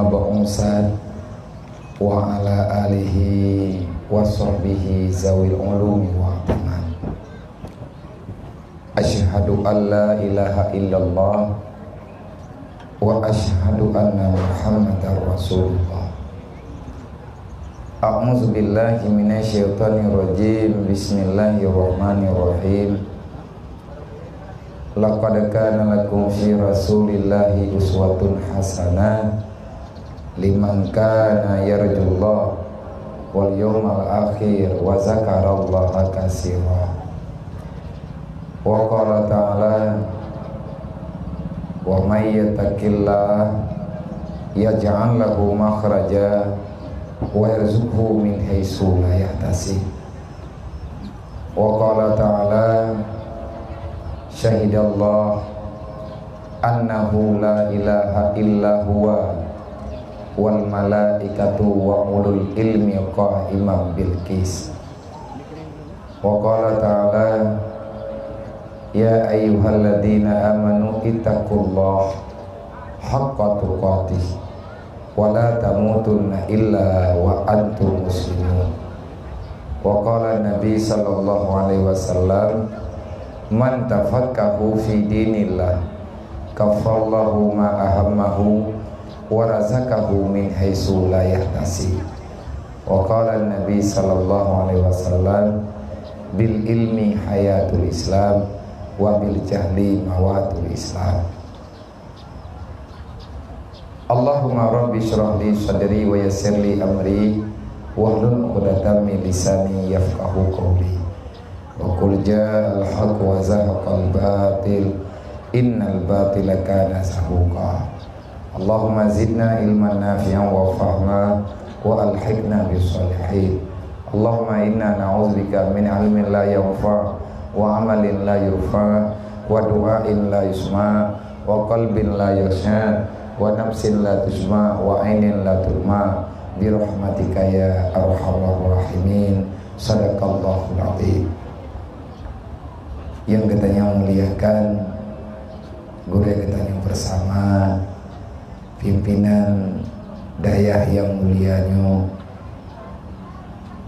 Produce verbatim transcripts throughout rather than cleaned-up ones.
Ba'usat wa ala alihi wa sahbihi zawil ulumi wa ihtimal. Asyhadu an la ilaha illallah wa asyhadu anna Muhammadar Rasulullah. A'udzubillahi minasyaitonirrajim. Bismillahirrahmanirrahim. Laqad kana lakum fi Rasulillahi uswatun hasanah liman kana yarjullah wal yawmal akhir wa zakarallaha katsira. Wa qala ta'ala, "Wa may yattaqillaha yaj'al lahu makhraja wa yarzuqhu min haitsu la yahtasib." Wa qala ta'ala, "Syahidallah annahu la ilaha illa huwa wal malaikatu wa ulul ilmi qaiman bil qis." Wa qala ta'ala, "Ya ayyuhalladzina amanu ittaqullaha haqqa tuqatih wa la tamutunna illa wa antum muslimun." Wa qala Nabi sallallahu alaihi wasallam, "Man tafaqahu fi dinillah, kaffallahu ma ahammahu wa razaqahu min haitsu la yahtasib." Wa qala Nabi sallallahu alaihi wasallam, "Bil ilmi hayatul Islam, wa bil jahli mawatul Islam." Allahumma rabbi shrah li sadri wa yassir li amri, wahlul 'uqdatam min lisani yafqahu qawli. Wa qul ja'al haqq wa zahaqal batil, innal batila kana zahuqa. Allahumma zidna ilman nafi'an wa fahma, wa alhiqna bis shalihin. Allahumma inna na'udzubika min ilmin la yanfa', wa amalin la yurfa', wa du'ain la yusma', wa qalbin la yakhsya, wa nafsin la tusyba', wa ainin la tudma, bi rahmatika ya arhamar rahimin. Sadaqallahul azim. Nyang geutanyoe muliakan, gurée geutanyoe bersama, pimpinan dayah nyang mulia nyoe,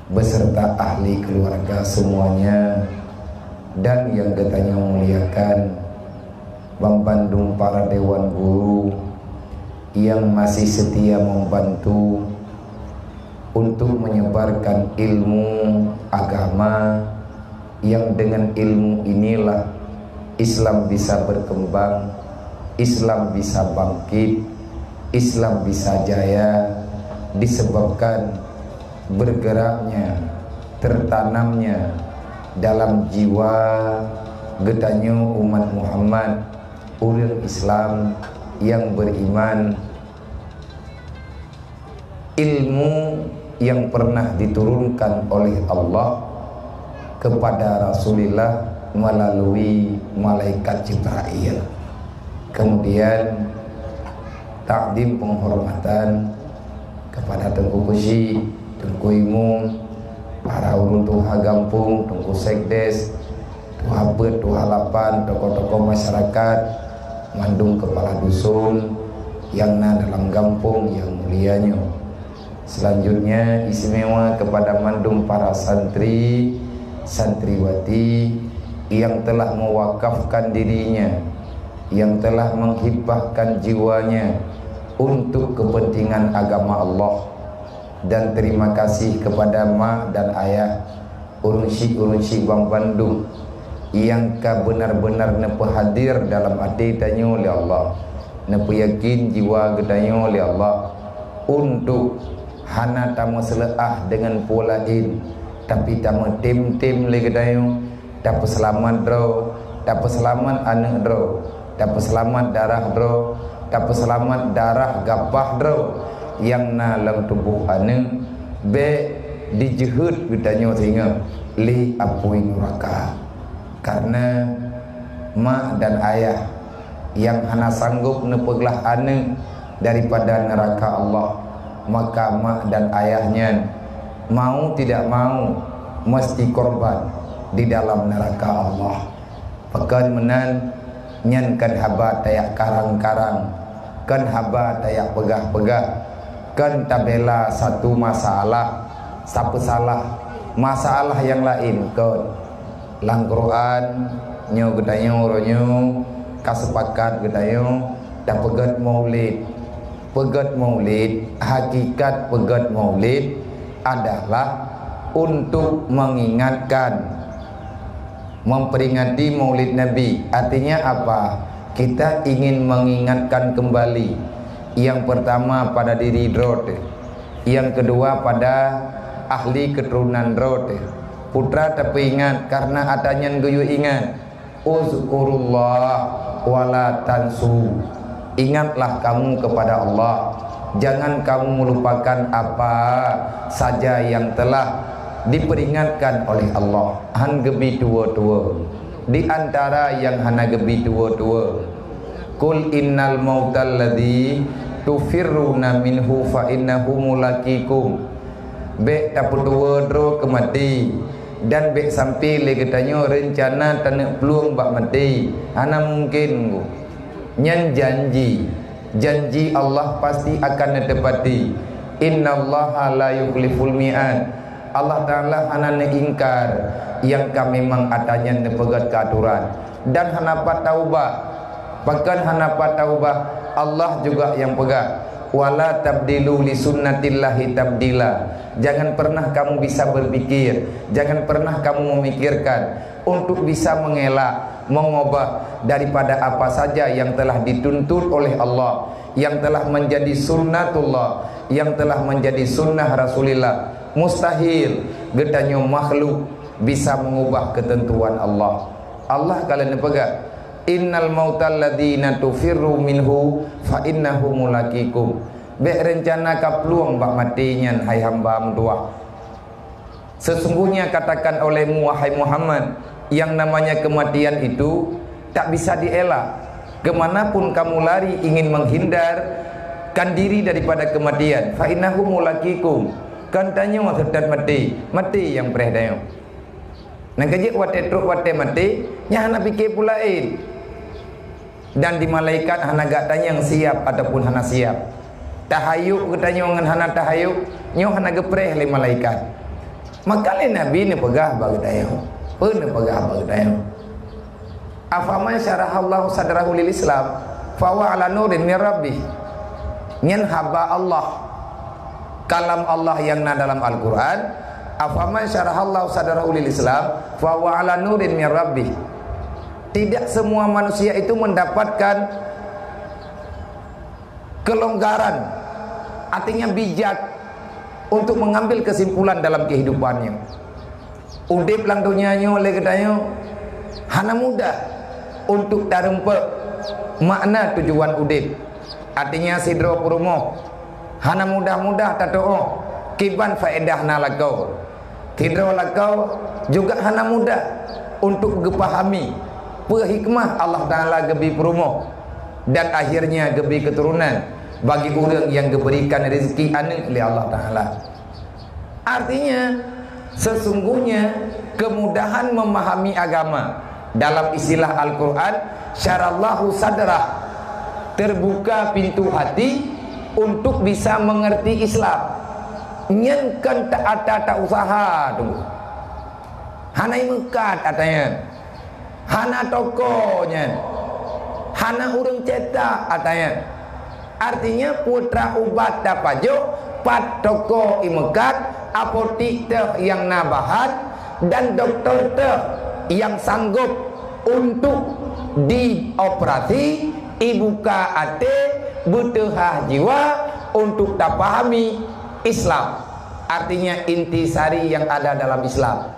beserta ahli keluarga semuanya, dan nyang geutanyoe muliakan, banmandum para dewan guru nyang masih setia membantu untuk menyebarkan ilmu agama, yang dengan ilmu inilah Islam bisa berkembang, Islam bisa bangkit, Islam bisa jaya, disebabkan bergeraknya, tertanamnya dalam jiwa geutanyoe umat Muhammad, ureuëng Islam yang beriman, ilmu yang pernah diturunkan oleh Allah kepada Rasulullah melalui malaikat Jibril. Kemudian, takdim penghormatan kepada Teungku Keuchik, Teungku Imum, para ureuëng tuha gampông, Teungku Sekdes, tuha peuet, tuha lapan, tokoh-tokoh masyarakat, mandum kepala dusun nyang na dalam gampông nyang mulia nyoe. Selanjutnya, istimewa kepada mandum para santri, santriwati yang telah mewakafkan dirinya, yang telah menghibahkan jiwanya untuk kepentingan agama Allah. Dan terima kasih kepada mak dan ayah, ureuëng syik-ureuëng syik banmandum nyang ka benar-benar neupeuhadir dalam até tanyoe lé Allah, neupeuyakin jiwa geutanyoe lé Allah, untuk hana tameuseuleuah deungon peue laén, tapi tameutem-tem lé geutanyoe, tapeuseulamat droe, tapeuseulamat aneuëk droe, tapeuseulamat darah droe, tapeuseulamat darah gapah droe nyang na lam tuboh aneuëk, bék dijeuhet geutanyoe singoh lé apui nuraka. Karena mak dan ayah nyang hana sanggob neupeuglah aneuëk daripada neuraka Allah, maka mak dan ayah nyan mau tidak mau meusti korban di dalam neuraka Allah. Pakon meunan, nyan kon haba tajak karang-karang, Kon haba tajak peugah-peugah, kon tabela satu masalah, tapeusalah masalah nyang laén kon. Lam Quran nyoe geutanyoe uroe nyoe ka sepakat geutanyoe tapeugét Maulid. Peugét Maulid, hakikat peugét Maulid adalah untuk mengingatkan, memperingati Maulid Nabi. Artinya apa? Kita ingin mengingatkan kembali, yang pertama pada diri droe teuh, yang kedua pada ahli keturunan droe teuh. Putra tapeuingat karena ata nyan geuyue ingat. Uzkurullah wala tansu. Ingatlah kamu kepada Allah. Jangan kamu melupakan apa saja yang telah diperingatkan oleh Allah. Han geubi tuwo-tuwo. Di antara nyang hana geubi tuwo-tuwo, "Qul innal mautal ladzi tufirruna minhu fa innahu mulaqikum." Bék tapeutuwo droe keu maté, dan bék sampoe lé geutanyoe reuncana taneuk plueng bak maté. Hana mungken, nyan janji. Janji Allah pasti akan neutepati. Innallaha la yukhliful mi'ad. Allah Ta'ala hana neuingkar nyang ka memang ata nyan neupeugét keu atoran. Dan hana pat taubah. Pakon hana pat taubah? Allah juga nyang peugah, "Wala tabdilu li sunnatillahi tabdila." Jangan pernah kamu bisa berpikir, jangan pernah kamu memikirkan untuk bisa mengelak, mengubah daripada apa saja yang telah dituntut oleh Allah, yang telah menjadi sunnatullah, yang telah menjadi sunnah Rasulillah. Mustahil geutanyoe makhluk bisa mengubah ketentuan Allah. Allah ka lheueh neupeugah, "Innal mautal ladzina tufirru minhu fa innahu mulaqikum." Bék reuncana ka plueng bak maté nyan, hai hamba meutuwah. Sesungguhnya katakan olehmu, wahai Muhammad, yang namanya kematian itu tak bisa dielak. Kemanapun kamu lari ingin menghindarkan diri daripada kematian, fa innahu mulaqikum. Kan tanyoe seutôt maté, maté nyang preh tanyoe. Nyang keujeuet watée trok watée maté, nyan hana pike peue laén. Dan di malaikat hana geutanyong siap ataupun hana siap. Tahayok geutanyong ngon hana tahayok, nyoe hana geupreh lé malaikat. Maka lé Nabi neupeugah bak geutanyoe. Peue neupeugah bak geutanyoe? "Afaman syarahallahu sadrahu lil Islam, fahuwa ala nurin min rabbih." Nyan haba Allah. Kalam Allah nyang na dalam Al-Quran, "Afaman syarahallahu sadrahu lil Islam, fahuwa ala nurin min rabbih." Tidak semua manusia itu mendapatkan kelonggaran, artinya bijak untuk mengambil kesimpulan dalam kehidupannya. Udeb lam donya nyoe lé geutanyoe hana mudah untuk tareumpok makna tujuan udeb. Artinya sidroe peurumoh hana mudah-mudah tatuoh kiban faedah na lakoe. Sidroe lakoe juga hana mudah untuk geupahami peue hikmah Allah Taala geubi peurumoh dan akhirnya geubi keuturonan bagi ureuëng nyang geuberikan rezeki aneuëk lé Allah Taala. Artinya, sesungguhnya kemudahan memahami agama dalam istilah Al-Quran, syarallahu sadrah, terbuka pintu hati untuk bisa mengerti Islam. Nyan kan tak ata tak usaha tu. Hana imeukat ata nyan. Hana toko nyan. Hana ureuëng cetak ata nyan. Artinya putra ubat tapajok pat toko imeukat, apotik teuh nyang na bahan, dan doktor teuh nyang sanggob untuk dioperasi, ibuka até, beuteuhah jiwa untuk tapahami Islam. Artinya intisari yang ada dalam Islam.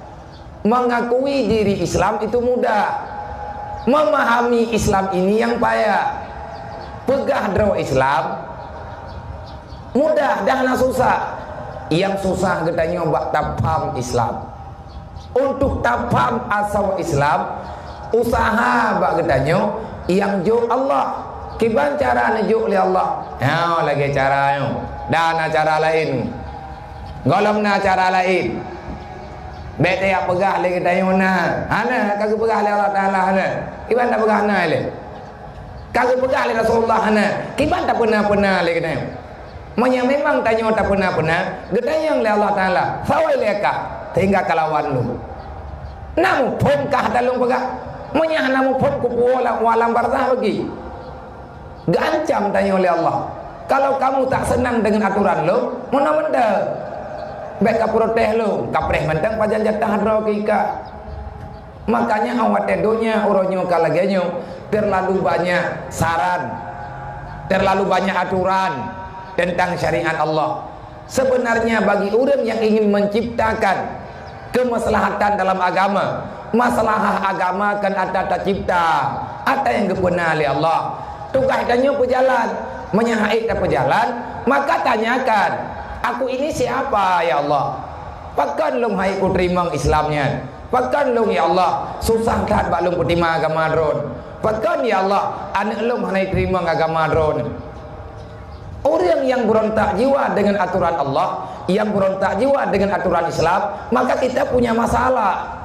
Mengakui diri Islam itu mudah. Memahami Islam ini yang payah. Peugah droe Islam mudah dan hana susah. Yang susah geutanyoe bak tapaham Islam. Untuk tapaham asoe Islam, usaha bak geutanyoe nyang jok Allah. Kiban cara neujok lé Allah? Ha, lagée cara nyoe. Dan na cara laén. Gohlom na cara laén. Bék tajak peugah lé geutanyoe na. Hana, ka geupeugah lé Allah Taala hana. Kiban tapeugah na lé. Ka geupeugah lé Rasulullah hana, kiban tapeuna-peuna lé geutanyoe. Meunyoe memang tanyoe tapeuna-peuna, geutanyong lé Allah Taala, "Sawai lé ka sehingga kalawan lôn?" Na muphom kah ata lôn peugah? Meunyoe hana muphom, kupuwoe lam, u alam barzah bagi. Geuancam tanyoe lé Allah, "Kalau kamu tak senang dengan aturan lôn, meunan mantong. Bèk ka protes lôn, kapreh mantong pajan jatah droe keu ika." Makanya awak watèe donya uroe nyoe ka lagèe nyoe, terlalu banyak saran, terlalu banyak aturan tentang syariat Allah. Sebenarnya bagi ureuëng yang ingin menciptakan kemaslahatan dalam agama, maslahah agama kan ata tacipta, ata nyang geupeuna lé Allah. Tugaih tanyoe peujalan, meunyoe hana tapeujalan, maka tanyakan, "Aku ini siapa, ya Allah? Pakon lôn hana kuteurimong Islam nyan?" Pakon lôn, ya Allah, susah that bak lôn peutima agama droen? Pakon, ya Allah, aneuëk lôn hana jiteurimong agama droen? Ureuëng nyang beurontak jiwa deungon aturan Allah, nyang beurontak jiwa deungon aturan Islam, maka kita punya masalah.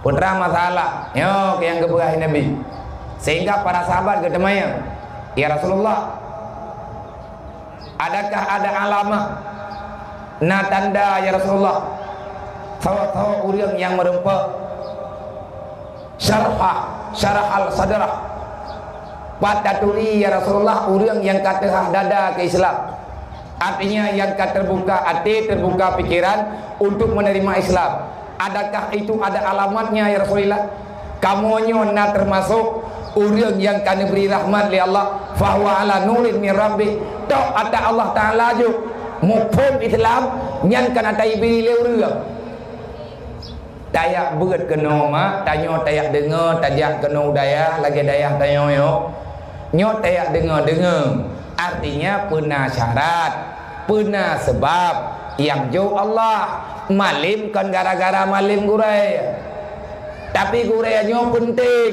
Peue teuma masalah? Nyoe nyang geupeugah Nabi. Sehingga para sahabat geuteumanyong, "Ya Rasulullah, adakah ada alamat, na tanda, ya Rasulullah, sawa-sawa ureuëng nyang meureumpok?" Syarha, syarahal sadrah. Pat taturi, ya Rasulullah, ureuëng nyang ka teuhah dada keu Islam? Artinya, nyang ka teubuka até, teubuka pikeran untuk meuneurimong Islam. Adakah itu ada alamatnya, ya Rasulullah? Kamoe nyoe na teumasok ureuëng nyang ka neubri rahmat lé Allah, "Fahuwa ala nurin min rabbih." Tok ata Allah Taala jok, muphom Islam nyan ka na tajibri lé ureuëng. Tajak beuet keunoe mak, tanyoe tajak deungoe, tajak keunoe u dayah, lagèe dayah tanyoe nyoe. Nyoe tajak deungoe-deungoe. Artinya peuna syarat, peuna seubab nyang jok Allah. Malem kon gara-gara malem gurèe. Tapi gurèe nyoe peunteng,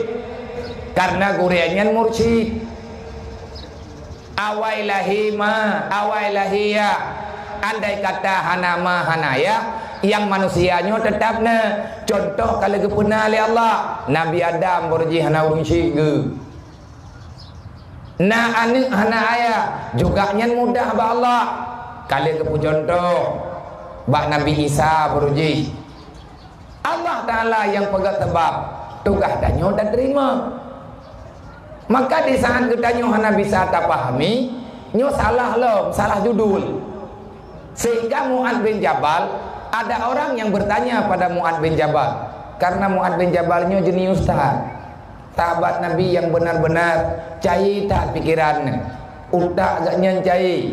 karena gurèe nyan mursyid. Awai lahé ma, awai lahé ya. Andai kata hana ma, hana ya, nyang manusia nyoe teutap na. Cuntoh ka lheueh geupeuna lé Allah, Nabi Adam baroe jih hana ureuëng syik geuh. Na aneuëk hana ayah, juga nyan mudah bak Allah. Ka lheueh geupeucuntoh bak Nabi Isa baroe jih. Allah Taala nyang peugah seubab, tugaih tanyoe tateurimong. Maka di saat geutanyoe hana bisa tapahami, nyoe salah lom, salah judul. Sehingga Mu'adz bin Jabal, ada orang yang bertanya pada Mu'adz bin Jabal, karena Mu'adz bin Jabal nyoe jenius that. Sahabat Nabi nyang benar-benar cayé that pikeran, utak geuh nyan cayé.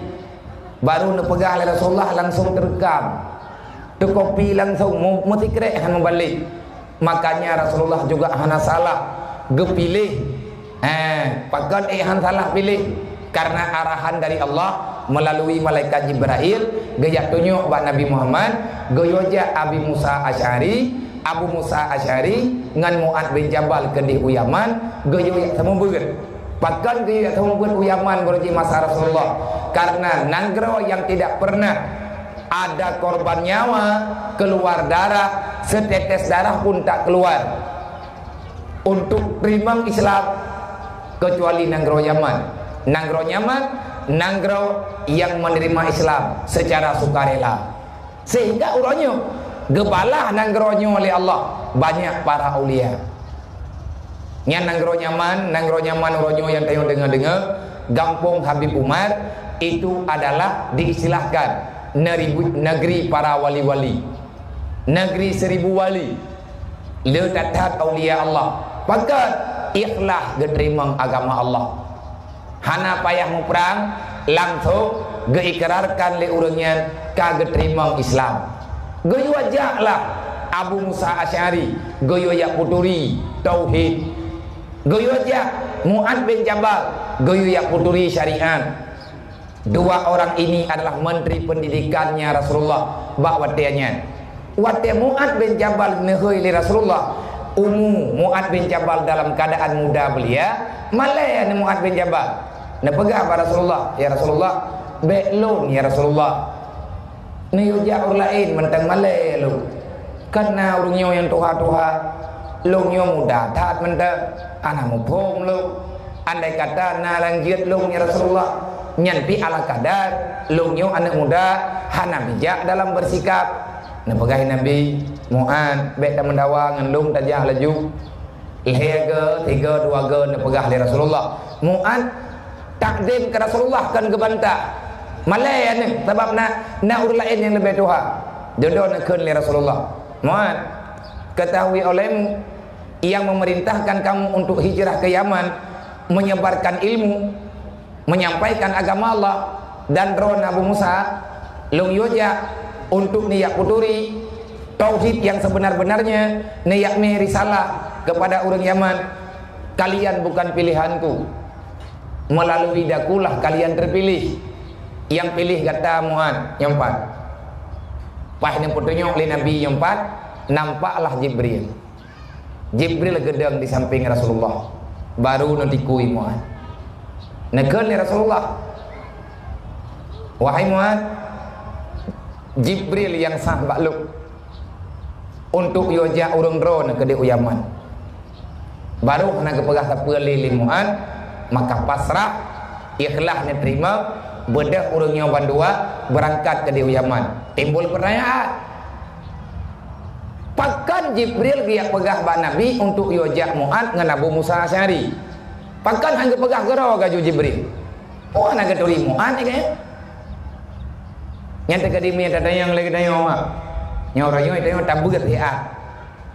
Baru neupeugah lé Rasulullah langsung teurekam. Teukopi langsung, mu-, meusikrek hana mubalek. Makanya Rasulullah juga hana salah geupiléh. Eh, pakon éh hana salah piléh? Karena arahan dari Allah melalui malaikat Jibrail geujak tunyok bak Nabi Muhammad, geuyue jak Abi Musa Asy'ari, Abu Musa Asy'ari ngon Mu'adz bin Jabal keudeh u Yaman, geuyue jak seumeubeuet. Pakon geuyue jak seumeubeuet u Yaman baroe jih masa Rasulullah? Karena nanggroe nyang tidak pernah ada korban nyawa, keluar darah, setetes darah pun tak keluar untuk teurimong Islam, kecuali nanggroe Yaman. Nanggroe Yaman, nanggroe nyang meuneurimong Islam secara sukarela. Sehingga uroe nyoe geubalah nanggroe nyoe lé Allah banyak para aulia. Nyan nanggroe Yaman, nanggroe Yaman uroe nyoe nyang tanyoe deungoe-deungoe, Gampông Habib Umar, itu adalah diistilahkan neri-, negeri para wali-wali, negeri seribu wali. Le that-that aulia Allah, pakon ikhlas geuteurimong agama Allah. Hana payah muprang, langsung geuikrarkan lé ureuëng nyan ka geuteurimong Islam. Geuyue jak lah Abu Musa Asy'ari, geuyue jak peuturi tauhid. Geuyue jak Mu'adz bin Jabal, geuyue jak peuturi syariat. Dua orang ini adalah menteri pendidikannya Rasulullah bak watée nyan. Watée Mu'adz bin Jabal neuhôi lé Rasulullah, umu Mu'adz bin Jabal dalam keadaan muda belia, malée Mu'adz bin Jabal. Neupeugah bak Rasulullah, "Ya Rasulullah, bék lôn, ya Rasulullah. Neuyue jak ureuëng laén mantong malée lôn. Kan na ureuëng nyoe nyang tuha-tuha, lôn nyoe muda that mantong, hana muphom lôn." Andai kata na nyang jeuet lôn, ya Rasulullah, nyan pih ala kadar, lôn nyoe aneuk muda, hana bijak dalam bersikap. Neupeugah Nabi, "Mu'ad, bèk tameudawa ngon lôn, tajak laju." Lhèe go, tiga, dua go neupeugah lé Rasulullah. Mu'ad takzim keu Rasulullah, kon geubantah. Malèe aneuk, sabab na, na ureueng laén nyang leubeh tuha. Dudoe neukheun lé Rasulullah, "Mu'ad, ketahui olehmu, yang memerintahkan kamu untuk hijrah ke Yaman, menyebarkan ilmu, menyampaikan agama Allah, dan droeneuh Abu Musa, lôn yue jak untuk neujak peuturi tauhid yang sebenar-benarnya, neujak mé risalah kepada ureueng Yaman. Kalian bukan pilihanku. Melalui dakulah kalian terpilih. Yang pilih gata, Mu'ad." Nyang pat. Paih neupeutunyok lé Nabi nyang pat, nampaklah Jibril. Jibril geudong di samping Rasulullah, baru neutikui Mu'ad. Neukheun lé Rasulullah, "Wahai Mu'ad, Jibril nyang sah bak lôn untuk yue jak ureueng droeneuh keudéh u Yaman." Baru hana geupeugah sapeue lé, lé Mu'ad, maka pasrah, ikhlas neuterima, beudôh ureueng nyoe bandua beurangkat keudéh u Yaman. Timbul peutanyaan, Pakon Jibril geujak peugah bak Nabi untuk yue jak Mu'ad ngon Abu Musa Asy'ari? Pakon han geupeugah keudroe laju Jibril? Oh, hana geuturi Mu'ad, ya kan? Nyan teukeudi meunyo tatanyong lé geutanyoe, mak. Nyoe uroe nyoe tanyoe tabeuet siat.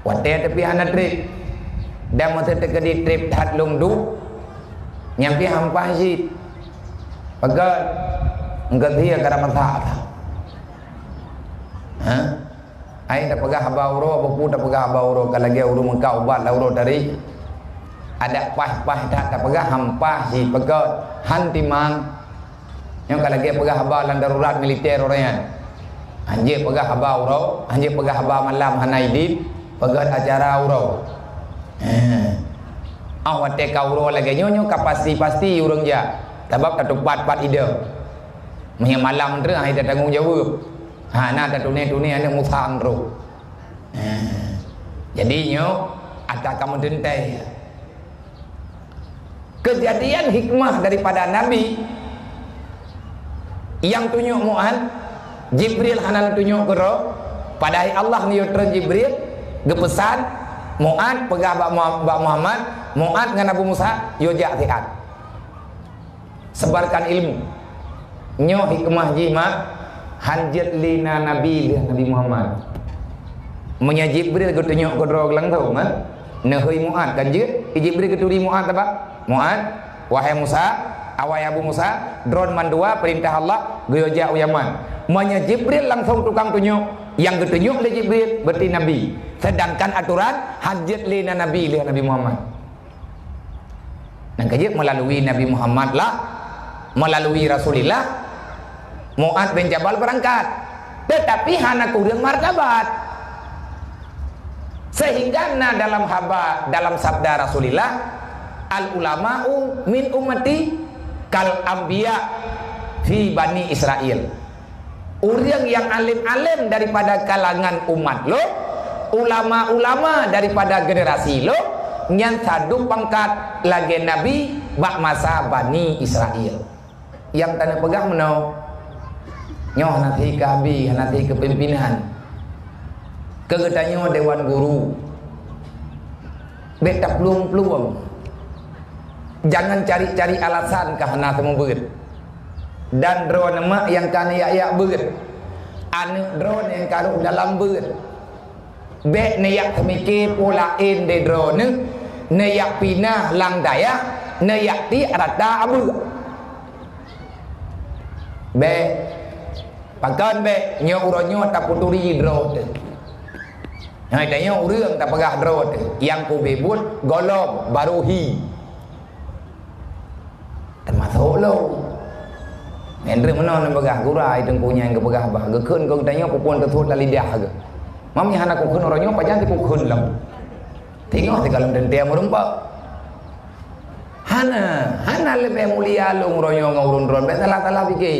Watèe tapi hana trép. Dan masa teukeudi trép that lôn duek, nyan pih hampah cit. Pakon? Engkau sia kara masa. Ha? Ai tapeugah haba uroe, buku tapeugah haba uroe, ka lagèe ureueng meukat ubat lam uroe tadi. Adak paih-paih that tapeugah hampah cit, pakon? Han timang. Nyoe ka lagèe peugah haba lam darurat militer uroe nyan. Hanjeuet peugah haba uroe, hanjeuet peugah haba malam hana idin, peugah acara uroe. Eh. Ah, watèe ka uroe lagèe nyoe, nyoe ka pasti-pasti ureueng jak. Sabab tatupat-pat idong. Meunyo malam treuk, hai tatanggong jaweueb. Hana tatuné-tuné aneuk Musa nyan. Eh. Jadi nyoe ata kamoe teuntèe. Kejadian hikmah daripada Nabi nyang tunyok Mu'ad, Jibril hana tunyok keudroe, padahai Allah geuyue treun Jibril geupeusan, "Mu'ad, peugah bak Muha-, bak Muhammad, Mu'ad ngon Abu Musa yue jak siat." Sebarkan ilmu. Nyoe hikmah jih, mak, han jeuet lé na nabi lheueh Nabi Muhammad. Meunyo Jibril geutunyok keudroe langsong, ha? Neuhôi Mu'ad kan jeuet? Jibril geuturi Mu'ad apa? "Mu'ad, wahai Musa, wahai Abu Musa, droen mandua peurintah Allah geuyue jak u Yaman." Meunyo Jibril langsong tukang tunyok, nyang geutunyok lé Jibril berarti nabi. Sedangkan aturan han jeuet lé na nabi lheueh Nabi Muhammad. Nyang keujeuet meulalu Nabi Muhammad lah, meulalu Rasulillah, Mu'ad bin Jabal beurangkat. Teutapi hana kureueng martabat. Sehingga na dalam haba, dalam sabda Rasulillah, "Al ulama'u min ummati kal anbiya fi Bani Israil." Ureueng nyang além-além daripada kalangan umat lôn, ulama-ulama daripada generasi lôn, nyan sadub pangkat lagèe nabi bak masa Bani Israel. Nyang taneuk peugah meunoe, nyoe hana sikeubie, hana sikeupimpinan. Keu geutanyoe dewan guru, bèk taplueng-plueng. Jangan cari-cari alasan ka hana seumeubeuet. Dan droeneuh mak nyang ka neuyak-yak beuet, aneuk droeneuh nyang ka rôh dalam beuet. Bèk neuyak teumike peue laén di droeneuh, neuyak pinah lam dayah, neuyak tiek rata abeuet. Bèk. Pakon bèk? Nyoe uroe nyoe tapeuturi droe teuh. Hai tanyoe ureueng tapeugah droe teuh, nyang kube buet gohlom, baroe hi. Teumasok lôn. Nyan treuk meunoe neupeugah gura, i teungku nyan geupeugah bah, geukheun keu geutanyoe peue-peue teusuet lam lidah geuh. Mam nyan hana kukheun uroe nyoe, pajan sikukheun lom. Teungoh sigohlom teuntèe meurumpok. Hana, hana leubeh mulia lôn uroe nyoe ngon ureueng droe, bèk salah-salah pike.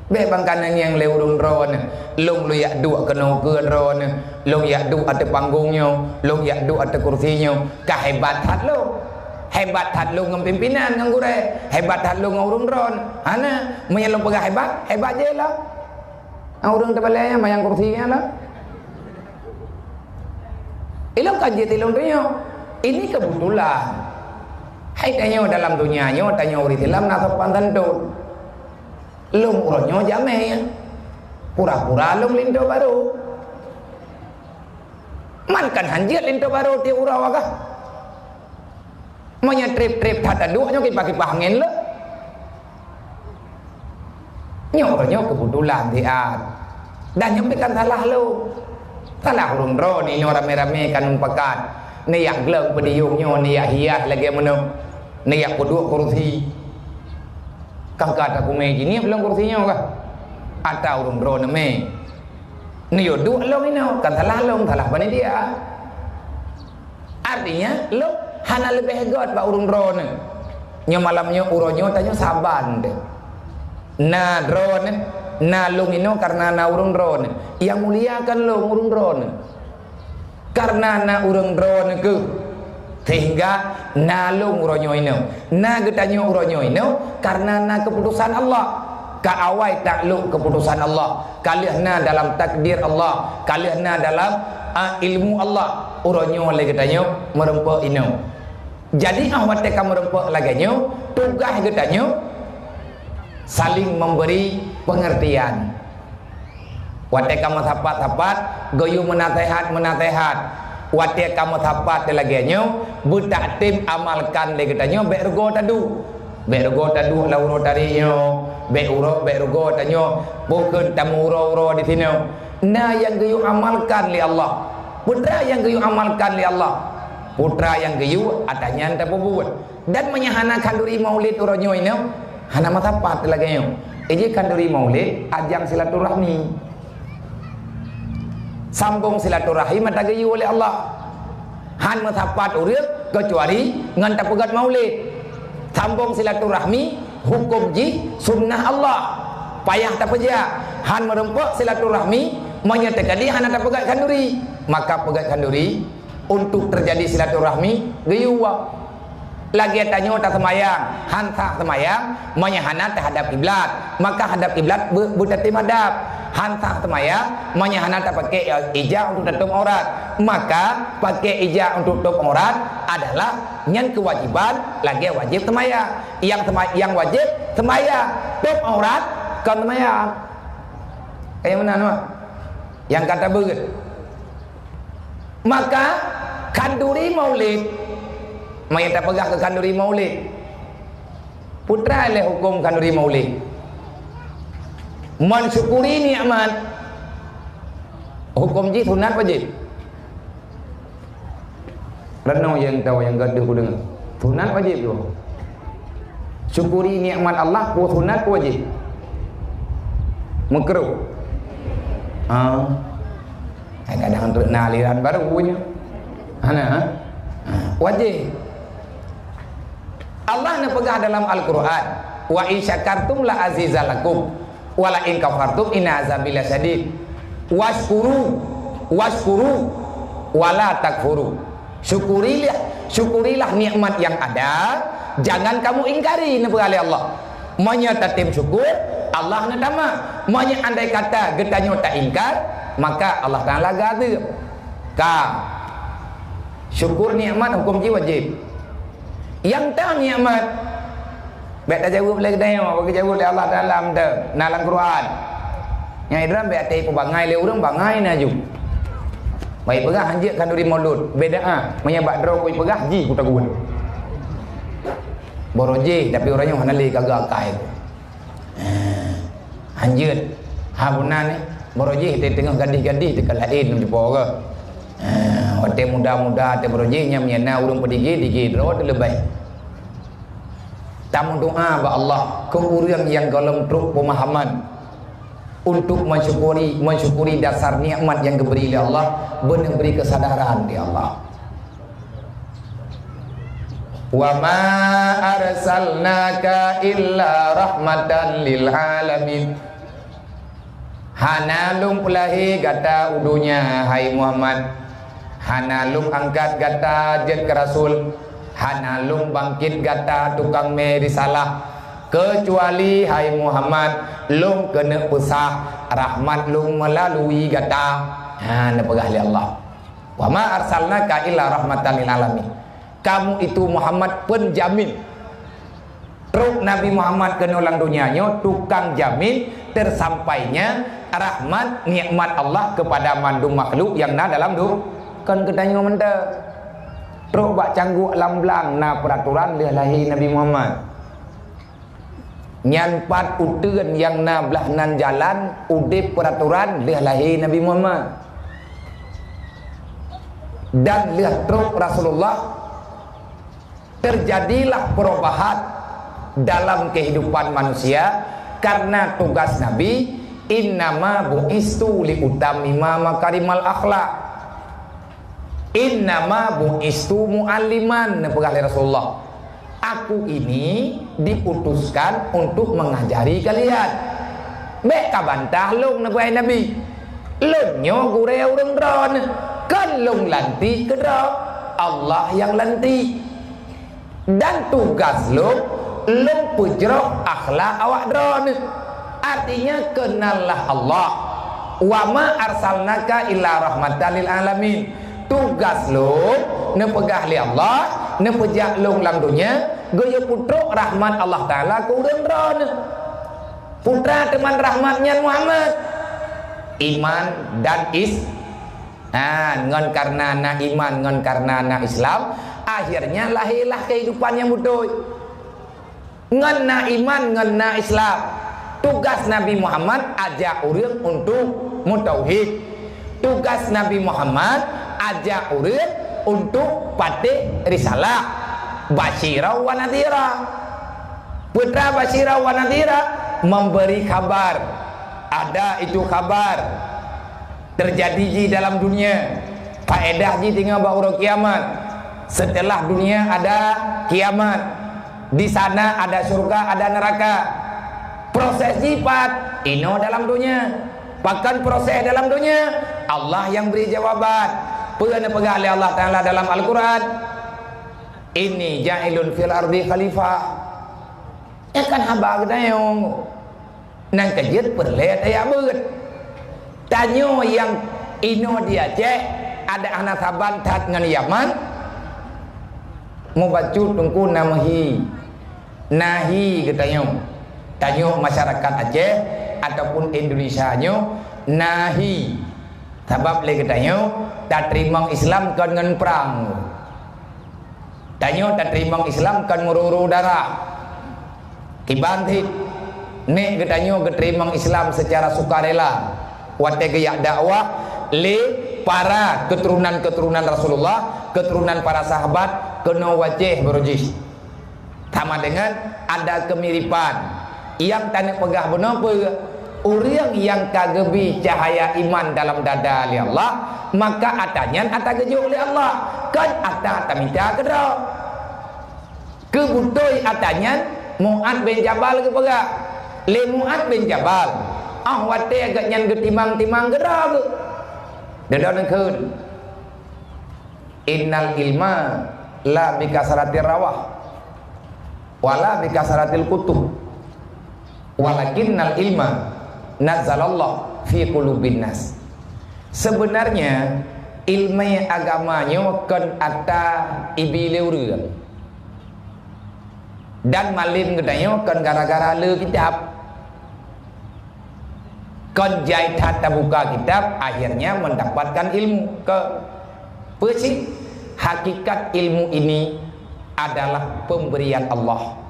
Bèk bangka neungieng lé ureueng droeneuh, lôn, lôn jak duek keunoe keu droeneuh, lôn jak duek ateueh panggong nyoe, lôn jak duek ateueh kursi nyoe, ka hebat that lôn. Hebat that lôn ngon pimpinan, ngon gurée, hebat that lôn ngon ureuëng droen. Hana, meunyoe lôn peugah hebat, hebat jih lah. Ngon ureuëng teubalée nyan, manyang kursi nyan lah. Ilôn kan jeuet ilôn tanyoe. Ini kebetulan. Hai tanyoe dalam donya nyoe, tanyoe ureuëng Islam na sopan santun. Lôn uroe nyoe jamé. Pura-pura lôn linto barô. Man kan hanjeuet linto barô tiep uroe ka. Meunyoe treb-treb that taduek nyoe kipah-kipah angén le. Nyoe, nyoe keubeutulan siat. Dan nyoe pih kan salah lôn. Salah ureuëng droeneuh nyoe ramé-ramé kan mupakat. Neujak gleueng podium nyoe, neujak hias lagée meunoe. Neujak peuduek kursi. Kan ka takumé jiniep lom kursi nyoe kah? Ata ureuëng droeneuh mé. Neuyue duek lom inoe, kan salah lôn, salah panitia. Artinya, lôn hana leubeh göt bak ureuëng droeneuh. Nyoe malam nyoe, uroe nyoe, tanyoe saban teuh. Na droeneuh, na lôn inoe kareuna na ureuëng droeneuh. Nyang mulia kan lôn, ureuëng droeneuh. Kareuna na ureuëng droeneuh keuh, sehingga na lôn uroe nyoe inoe. Na geutanyoe uroe nyoe inoe kareuna na keuputosan Allah. Ka awai taklok keuputosan Allah. Ka lheueh na dalam takdir Allah. Ka lheueh na dalam, a, ilmu Allah. Uroe nyoe lé geutanyoe meureumpok inoe. Jadi, óh watée ka meureumpok lagée nyoe, tugaih geutanyoe saling memberi pengertian. Watée ka meusapat-sapat, geuyue meunaseuhat-meunaseuhat. Watée ka meusapat lagée nyoe, beutaktem amalkan lé geutanyoe bék rugoe taduek. Bék rugoe taduek lam uroe tari nyoe, bék uroe, bék rugoe tanyoe, bukon tamu uroe-uroe di sinoe. Na nyang geuyue amalkan lé Allah. Peue teuma nyang geuyue amalkan lé Allah? Peue teuma nyang geuyue, ata nyan tapeubuet. Dan meunyoe hana khanduri maulid uroe nyoe inoe, hana meusapat lagée nyoe. Iji khanduri maulid, ajang silaturahmi. Sambong silaturahim ata geuyue lé Allah. Han meusapat ureuëng keucuali ngon tapeugét maulid. Sambong silaturahmi, huköm jih sunnah Allah. Payah tapeujak, han meureumpok silaturahmi, meunyoe teukeudi hana tapeugét khanduri. Maka peugét khanduri, untuk terjadi silaturahmi, geuyue. Lagée tanyoe taseumayang, han sah seumayang, meunyoe hana tahadab kiblat, maka hadab kiblat beu-, beutatem hadab. Han sah seumayang, meunyoe hana tapaké ija untuk tatôb aurat, maka paké ija untuk tôb aurat adalah nyan keuwajiban lagée wajéb seumayang. Nyang seuma-, nyang wajéb seumayang, tôb aurat kon seumayang. Nyang meunan, Mak? Nyang ka tabeuet. Maka, khanduri maulid, meunyoe tapeugah keu khanduri maulid, peue teuma lé huköm khanduri maulid? Mensyukuri nikmat, huköm jih sunat wajéb? Reunong nyang tahu nyang gadoh kudeungoe. Sunat wajéb tu. Syukuri nikmat Allah, peue sunat peue wajéb? Meukruh. Ha. Hai kadang tu na aliran baru punya. Hana, ha? Ha, wajéb. Allah neupeugah dalam Al-Quran, "Wa in syakartum la azidannakum, wa la in kafartum inna azabi lasyadid. Wasyukuru, wasyukuru, wa la takfuru." Syukurilah, syukurilah nikmat yang ada, jangan kamu ingkari, neupeugah lé Allah. Meunyoe tatem syukur, Allah neutamah. Meunyoe andai kata geutanyoe taingkar, maka Allah Taala geuazeueb. Ka. Syukur nikmat huköm jih wajéb. Nyang tam nikmat, bék tajaweueb lé geutanyoe, bak geujaweueb lé Allah Taala mantong, na lam Quran. Nyang idram bék até peubangai lé ureuëng, bangai na ju. Baik peugah hanjeuet khanduri maulud, beda ah. Meunyoe bak droe kui peugah, ji ku tagun. Boro jih, tapi ureuëng nyoe hana lé ka geuakai. Ah, hanjeuet. Ha, guna ni. Boro jih, teungoh gadih-gadih teuka laén, jumpa ke. Ah, watée muda-muda, teuh boro jih, nyam nyana ureuëng peudige, dige droe teuleubeh. Tameudoa bak Allah keu ureuëng nyang gohlom trok peumahaman untuk mensyukuri, mensyukuri dasar nikmat yang geubri lé Allah, beuneu bri keusadaran di Allah. "Wa ma arsalnaka illa rahmatan lil alamin." Hana lôn peulahé gata u donya, hai Muhammad. Hana lôn angkat gata jeuet keu rasul, Hana lôn bangkét gata tukang mé risalah, keucuali, hai Muhammad, lôn keuneuk peusah rahmat lôn meulalui gata. Ha, neupeugah lé Allah, "Wa ma arsalnaka illa rahmatan lil alamin." Kamu itu, Muhammad, penjamin. Trok Nabi Muhammad keunoe lam donya nyoe tukang jamin tersampainya rahmat nikmat Allah kepada mandum makhluk nyang na dalam du-, kon geutanyoe mantong. Trok bak cangguek lam blang na peuratoran lheueh lahé Nabi Muhammad. Nyan pat uteuen nyang na blaih nan jalan udeb peuratoran lheueh lahé Nabi Muhammad. Dan lheueh trok Rasulullah, terjadilah perubahan dalam kehidupan manusia karena tugas Nabi, "Innama bu'istu liutammima makarimal akhlak." "Innama bu'istu mu'alliman," neupeugah lé Rasulullah. "Aku ini diutuskan untuk mengajari kalian." Bék kabantah lôn, neupeugah Nabi. Lôn nyoe gurée ureuëng droeneuh, kon lôn lantik keudroe, Allah nyang lantik. Dan tugas lôn, lôn peujroh akhlak awak droeneuh. Artinya, kenallah Allah. "Wa ma arsalnaka illa rahmatan lil alamin." Tugas lôn, neupeugah lé Allah, neupeujak lôn lam donya, geuyue putrok rahmat Allah Taala keu ureuëng droeneuh. Putra teuman rahmat nyan Muhammad. Iman dan is-, ha, ngon karena na iman, ngon karena na Islam, akhirnya lahirlah kehidupan yang beutôi. Ngon na iman, ngon na Islam. Tugas Nabi Muhammad ajak ureuëng untuk meutauhid. Tugas Nabi Muhammad ajak ureuëng untuk patéh risalah. Basyira wa nadhira. Peue teuma basyira wa nadhira? Memberi kabar. Ada itu kabar terjadi di dalam dunia. Faedah jih tinggai bak uroe kiamat. Setelah dunia ada kiamat. Di sana ada syurga, ada neraka. Proses jih pat inoe dalam dunia. Pakon proses dalam dunia? Allah nyang bri jawaban. Peue neupeugah lé Allah Taala dalam Al-Quran? "Inni ja'ilun fil ardi khalifah." Nyan kan haba geutanyoe. Nyang keujeuet peureulée tajak beuet. Tanyoe nyang inoe di Aceh, adak hana saban that ngon Yaman, mubacut teungku na meuhi. Na hi geutanyoe. Tanyoe masyarakat Aceh ataupun Indonesia nyoe na hi. Sabab lé geutanyoe tateurimong Islam kon ngon prang. Tanyoe tateurimong Islam kon meururu darah. Kiban cit, nek geutanyoe geuteurimong Islam secara sukarela watée geujak dakwah lé para keuturonan-keuturonan Rasulullah, keuturonan para sahabat, keunoe u Aceh baroe jih. Sama dengan ada kemiripan. Nyang taneuk peugah bunoe peue? Ureuëng nyang ka geubi cahya iman dalam dada lé Allah, maka atra nyan atra geujok lé Allah, kon atra tamita keudroe. Keu beutôi atra nyan Mu'adz bin Jabal geupeugah. Lé Mu'adz bin Jabal, óh watée gobnyan geutimang-timang keudroe geuh. Deungon kheun. Innal ilma la bi kasratir rawah, wala bi kasratil kutub, walakinnal ilma nazzalallahu fi qulubin nas. Sebenarnya, ilmu agama nyoe kon atra ibi lé ureuëng. Dan malem geutanyoe kon gara-gara le kitab. Kon jai that tabuka kitab, akhirnya mendapatkan ilmu. Ke peue cit? Hakikat ilmu ini adalah pemberian Allah.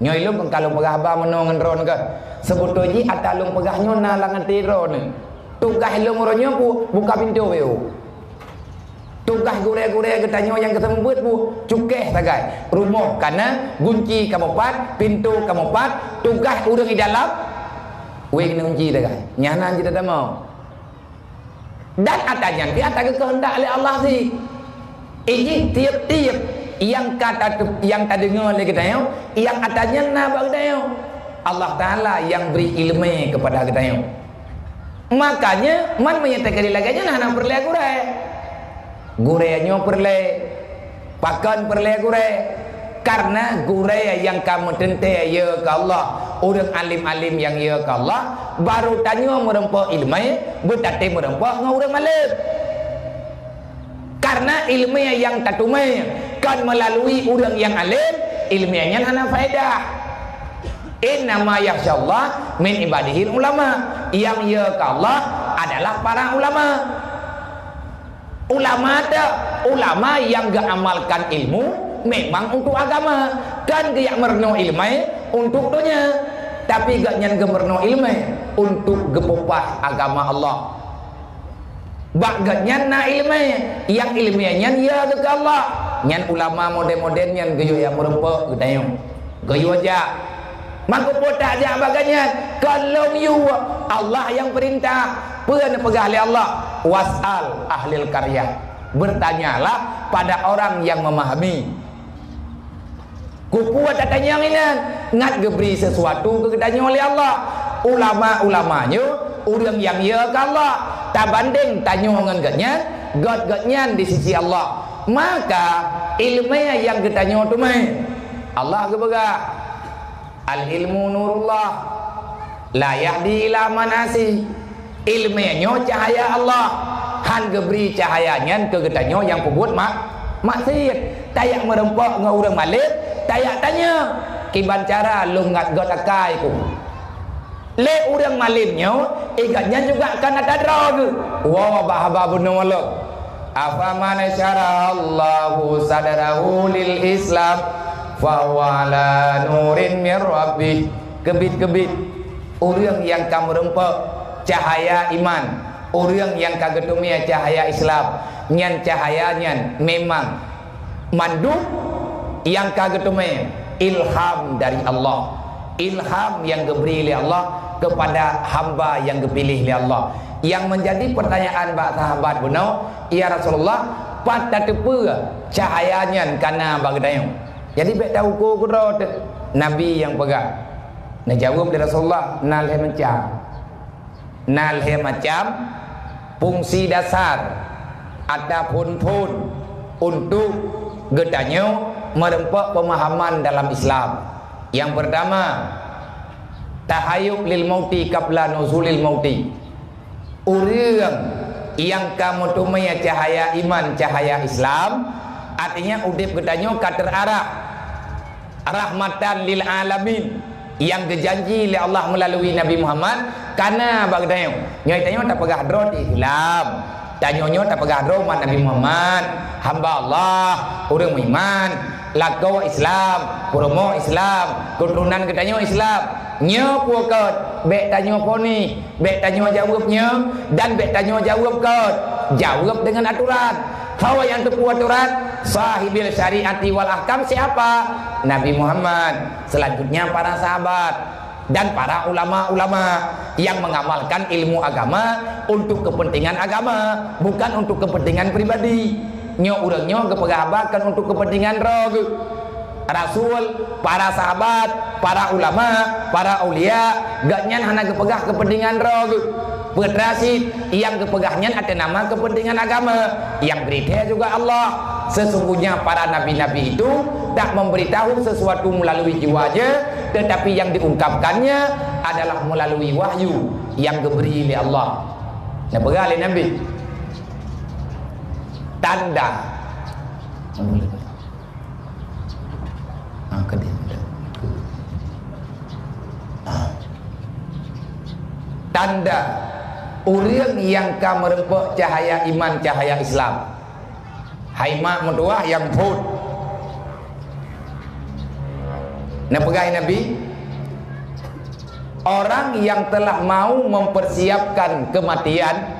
Nyoe ilôn kon ka lôn peugah haba meunoe ngon droeneuh keuh. Seubeutôi jih atra lôn peugah nyoe na lam até droeneuh. Tugaih lôn uroe nyoe bu-, buka pintoe beu. Tugaih gurée-gurée geutanyoe nyang geuseumeubeuet bu-, cukéh sagai. Rumoh ka na, gunci ka meupat, pintoe ka meupat, tugaih ureuëng di dalam, wéng ngon gunci sagai. Nyan na jeuet tatamong. Dan atra nyan pih atra geukeuheundak lé Allah cit. Ijih tieb-tieb nyang ka tatu-, nyang tadeungoe lé geutanyoe, nyang atra nyan na bak geutanyoe. Allah Taala nyang bri iéleumé keupada geutanyoe. Makanya, man meunyoe teukeudi lagée nyan hana peureulée gurée. Gurée nyoe peureulée. Pakon peureulée gurée? Kareuna gurée nyang ka meuteuntée yö keu Allah, ureuëng alim-alim nyang yö keu Allah, barô tanyoe meureumpok iéleumé, beutaté meureumpok ngon ureuëng malém. Kareuna iéleumé nyang tateumé kon meulalui ureuëng nyang além, iéleumé nyan hana faedah. "Innama yakhsyallaha min ibadihil ulama." Nyang yö keu Allah adalah para ulama. Ulama teuh, ulama nyang geuamalkan ilmu memang untuk agama, kon geujak meurunoe iéleumé untuk donya, tapi gobnyan geumeurunoe iéleumé untuk geupeupah agama Allah. Bak gobnyan na iéleumé, nyang iéleumé nyan yö keu Allah. Nyan ulama modern-modern nyan geuyue nyang meureumpok geutanyoe. Geuyue jak. Maka peue tajak bak gobnyan? Kon lôn yue, Allah nyang peurintah. Peue neupeugah lé Allah? "Was'al ahlil qaryah." Bertanyalah pada orang yang memahami. Keupeue tatanyong inan? Ngat geubri sesuatu keu geutanyoe lé Allah. Ulama-ulama nyoe ureuëng nyang yö keu Allah. Tabandeng tanyoe ngon gobnyan, göt gobnyan di sisi Allah. Maka iéleumé nyang geutanyoe teumé. Allah geupeugah, "Al-ilmu nurullah, la yahdi ila man asi." Iéleumé nyoe cahya Allah, hán geubri cahya nyan keu geutanyoe nyang peubuet mak-, maksiet. Tajak meureumpok ngon ureuëng malém, tajak tanyong, "Kiban cara lôn ngat göt akai ku?" Lé ureuëng malém nyoe, i gobnyan juga kon ata droe geuh. Woe bak haba bunoe lom. "Afaman syarahallahu sadrahu lil Islam, fahuwa ala nurin mir rabbih." Keubiet-keubiet, ureuëng nyang ka meureumpok cahya iman, ureuëng nyang ka geuteumé cahya Islam, nyan cahya nyan memang mandum nyang ka geuteumé ilham dari Allah. Ilham nyang geubri lé Allah kepada hamba nyang geupiléh lé Allah. Nyang meunjadi peurtanyaan bak sahabat bunoe, "Ya Rasulullah, pat tateupeue cahya nyan ka na bak geutanyoe?" Jadi, bék tauko keudroe teuh. Nabi nyang peugah. Neujaweueb lé Rasulullah, "Na lhée macam." Na lhée macam fungsi dasar ataupun phon untuk geutanyoe meureumpok peumahaman dalam Islam. Nyang peurtama, tahayub lil mauti qabla nuzulil mauti. Ureuëng nyang ka meuteumé cahya iman, cahya Islam, artinya udeb geutanyoe ka teuarah rahmatan lil alamin, nyang geujanji lé Allah meulalui Nabi Muhammad, ka na bak geutanyoe. Nyoe tanyoe tapeugah droe di Islam. Tanyoe nyoe tapeugah droe umat Nabi Muhammad, hamba Allah, ureuëng meuiman, lakoe Islam, peurumoh Islam, keuturonan geutanyoe Islam. Nyoe peue kon, bék tanyoe poni, bék tanyoe jaweueb nyoe, dan bék tanyoe jaweueb kon. Jaweueb deungon aturan. Hawa nyang teupeu aturan, sahibil syariati wal ahkam siapa? Nabi Muhammad. Selanjutnya para sahabat dan para ulama-ulama yang mengamalkan ilmu agama untuk kepentingan agama, bukan untuk kepentingan pribadi. Nyoe ureuëng nyoe geupeugah haba kon untuk kepentingan droe geuh. Rasul, para sahabat, para ulama, para aulia, gobnyan hana geupeugah keupeuntengan droe geuh. Peue teuma cit nyang geupeugah nyan ateueh nama keupeuntengan agama, nyang bri thée juga Allah. Sesungguhnya para nabi-nabi itu tak memberitahu sesuatu melalui jiwanya, tetapi yang diungkapkannya adalah melalui wahyu yang diberi oleh Allah. Neupeugah lé Nabi, tanda. Ha, ka di-, ha. Tanda ureuëng nyang ka meureumpok cahya iman, cahya Islam. Hai mak meutuwah nyang phon. Neupeugah Nabi, orang yang telah mau mempersiapkan kematian,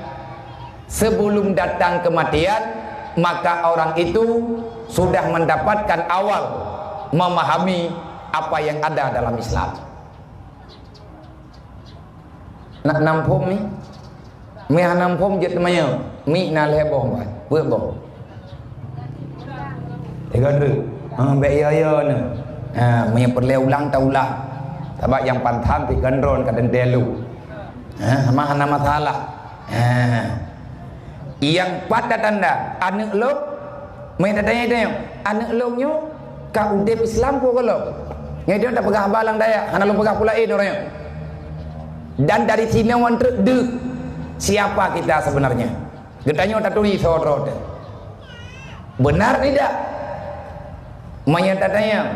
sebelum datang kematian, maka orang itu sudah mendapatkan awal memahami apa yang ada dalam Islam. Nak nam phom ni? Meuh nam phom jeuet teumanyong. Mi na lhée boh ban. Peuet boh. Tiga dua. Ha, bék ya-ya ni. Ha, meunyo peureulée ulang ta ulang. Sabab nyang paham pih kan droen ka teuntée lom. Ha, sama hana masalah. Ha. Nyang pat tanda aneuëk lôn, Meutatanya-tanya, aneuk lôn nyoe ka udeb Islam peue gohlom? Nyoe tapeugah haba lam dayah, hana lôn peugah peue laén uroe nyoe. Dan dari sinoe wan treuk deuh, siapa kita sebenarnya? Geutanyoe taturi soe droe teuh. Benar tidak? Meunyoe tatanyong,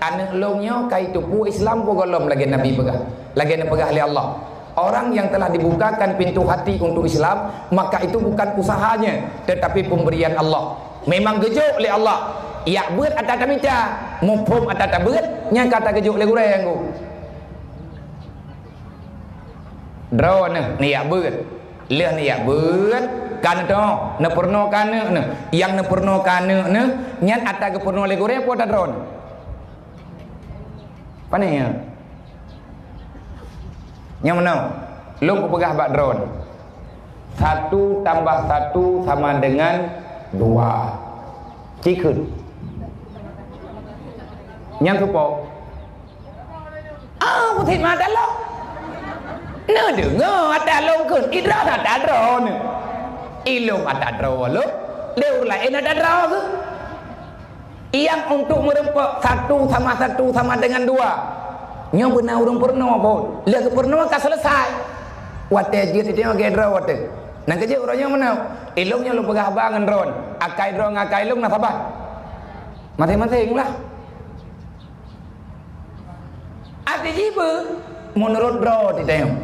aneuk lôn nyoe ka jiteupeue Islam peue gohlom lagée Nabi peugah, lagée neupeugah lé Allah. Orang yang telah dibukakan pintu hati untuk Islam, maka itu bukan usahanya, tetapi pemberian Allah. Memang geujok lé Allah. Jak beuet ata tamita, muphom ata tabeuet, nyang ka tageujok lé gurée nyang gu. Droeneuh neujak beuet. Lheueh neujak beuet, ka neutôh, neupeurunoe keu aneuk neuh. Nyang neupeurunoe keu aneuk neuh, nyan ata geupeurunoe lé gurée peue ata droeneuh? Pane nyan? Nyang meunoe, lôn kupeugah bak droeneuh. Satu tambah satu sama dengan dua. Cikheun. Nyang keupo? Ah, putéh mata lôn. Neudeungoe ata lôn kheun, idroe ata droeneuh. Ilôn ata droe lôn, lé ureuëng laén ata droe geuh. Nyang untuk meureumpok satu sama satu sama dengan dua. Nyoe beuna ureuëng peurunoe phon. Lheueh geupeurunoe ka seuleusai. Watée jeuet itu lagée droe watée. Nyang keujeuet uroe nyoe meunoe. Ilôn nyoe lôn peugah haba ngon droeneuh. Akai droe ngon akai lôn na saban. Maséng-maséng lah. Até jibeuet meunurot droe teuh tanyoe.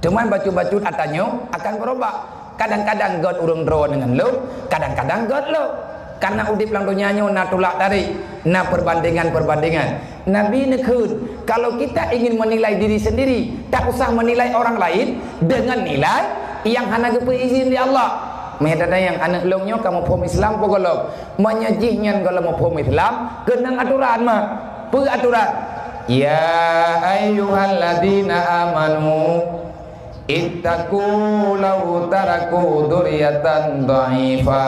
Teuma bacut-bacut ata nyoe akan beurubah. Kadang-kadang gét ureuëng droeneuh ngon lôn, kadang-kadang gét lôn. Karena udeb lam donya nyoe na tulak tarek, na perbandingan-perbandingan. Nabi neukheun, kalau kita ingin menilai diri sendiri, tak usah menilai orang lain dengan nilai nyang hana geupeuizin lé Allah. Meutatanyong, aneuk lôn nyoe ka muphom Islam peue gohlom? Meunyoe jih nyan gohlom muphom Islam, keunong aturan mah. Peue aturan? Ya ayyuhalladzina amanu, ittaqu law taraku dzurriyyatan dha'ifa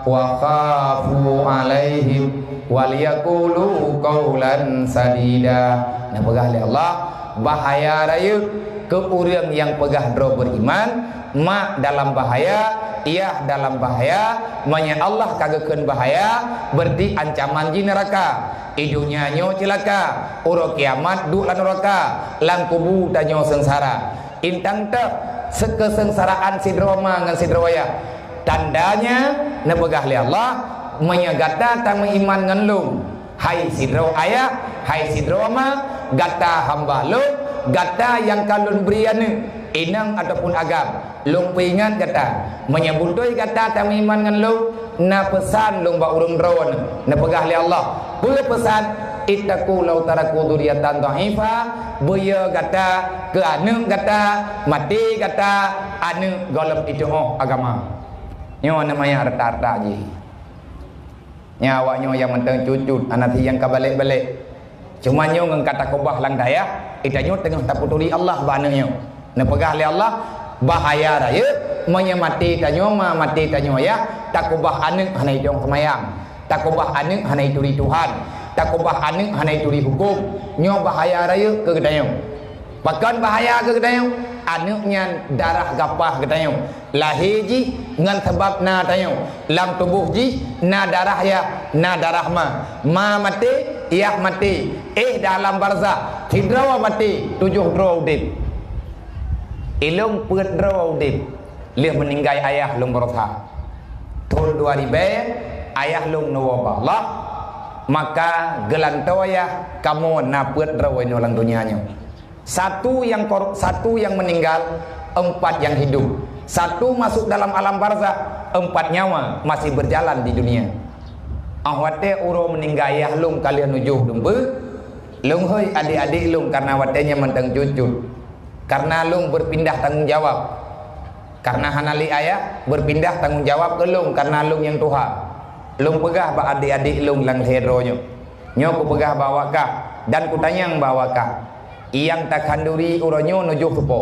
wa khafu 'alaihim wal yaqulu qaulan sadida. Neupeugah lé Allah, bahaya rayeuk keu ureuëng nyang peugah droe beriman, mak dalam bahaya, yah dalam bahaya, meunyoe Allah ka geukheun bahaya, berarti ancaman jih neuraka. I donya nyoe ceulaka, uroe kiamat duek lam neuraka, lam kubu tanyoe seungsara. Intang teuh, seukeuseungsaraan sidroe ma ngon sidroe yah. Tandanya, neupeugah lé Allah, meunyoe gata tameuiman ngon lôn, hai sidroe ayah, hai sidroe ma, gata hamba lôn, gata nyang ka lôn bri aneuk, inong ataupun agam. Lôn peuingat gata, meunyoe beutôi gata tameuiman ngon lôn, na peusan lôn bak ureuëng droeneuh. Neupeugah lé Allah, peue peusan? Ittaqu law taraku dzurriyyatan dha'ifa, beuyo gata keu aneuk gata, maté gata aneuk gohlom itu'oh agama. Nyoe namanya harta-harta jih. Nyan awak nyoe nyang mantong cut-cut, hana si nyang ka balek-balek. Cuma nyoe ngon ka takeubah lam dayah, geutanyoe teungoh tapeuturi Allah bak aneuk nyoe. Neupeugah lé Allah, bahaya rayeuk, meunyoe maté tanyoe ma, maté tanyoe yah, takeubah aneuk hana jiteueng seumayang, takeubah aneuk hana jituri Tuhan, takeubah aneuk hana jituri huköm. Nyoe bahaya rayeuk keu geutanyoe. Pakon bahaya keu geutanyoe? Aneuk nyan darah gapah geutanyoe. Lahé jih ngon sabab na tanyoe. Lam tuboh jih na darah yah, na darah ma. Ma maté, yah maté. Éh dalam barzakh, sidroe maté, tujoh droe udeb. Ilôn peuet droe udeb. Lheueh meuninggai ayah lôn baroesa. Thon dua ribée, ayah lôn neuwoe bak Allah, maka geulantoe yah kamoe na peuet droe inoe lam donya nyoe. Satu yang kor-, satu yang meninggal, empat yang hidup. Satu masuk dalam alam barzakh, empat nyawa masih berjalan di dunia. Óh watée uroe meuninggai ayah lôn ka lheueh nujoh dum beuet, lôn hôi adék-adék lôn kareuna watée nyan mantong cut-cut. Kareuna lôn beupindah tanggong jawab. Kareuna hana lé ayah, beupindah tanggong jawab keu lôn kareuna lôn nyang tuha. Lôn peugah bak adék-adék lôn nyang lhée droe nyoe. Nyoe kupeugah bak awak kah dan kutanyong bak awak kah, nyang takhanduri uroe nyoe nujoh soe po?